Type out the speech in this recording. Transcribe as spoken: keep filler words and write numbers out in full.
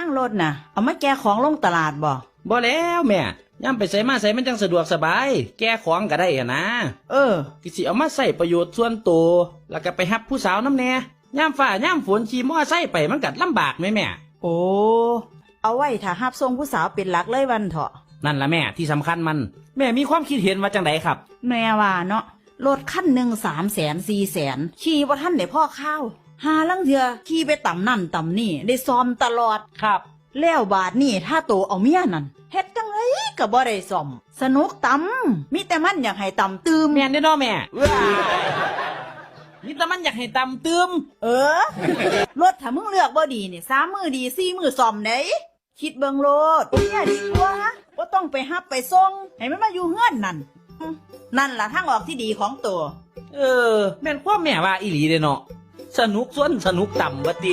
นั่งรถน่ะ เอามาแก่ของลงตลาดบ่ บ่แล้วแม่ ยามไปไสมาไสมันจั่งสะดวกสบาย แก่ของก็ได้หั้นนะ เออ ก็สิเอามาใช้ประโยชน์ส่วนตัว แล้วก็ไปรับผู้สาวนำแหน่ ยามฟ้ายามฝนขี่มอไซค์ไปมันก็ลำบากแหมแม่ โอ้ เอาไว้ถ้ารับส่งผู้สาวเป็นหลักเลยว่าซั่นเถาะ นั่นล่ะแม่ ที่สำคัญมัน แม่มีความคิดเห็นว่าจั่งใดครับ แม่ว่าเนาะ รถคันหนึ่งสามแสนสี่แสน ขี่บ่ทันได้พอคาว หาลางเทื่อขี่ไปตำนั่นตำนี่ ได้ซ่อมตลอด ครับ แล้วบาดนี้ถ้าโตเอาเมียนั่น เฮ็ดจั่งใดก็บ่ได้ซ่อม สนุกตำ มีแต่มันอยากให้ตำตื่ม แม่นเด้อเนาะแม่ มีแต่มันอยากให้ตำตื่ม เออ รถถ้ามึงเลือกบ่ดีนี่ สามมื้อดี สี่มื้อซ่อมเด้ คิดเบิ่งโลด เมียดีกว่า บ่ต้องไปรับไปส่ง ให้มันมาอยู่เฮือนนั่น นั่นล่ะทางออกที่ดีของโต เออ แม่นความแม่ว่าอีหลีเด้เนาะ สนุกซวนสนุกตำว่าติ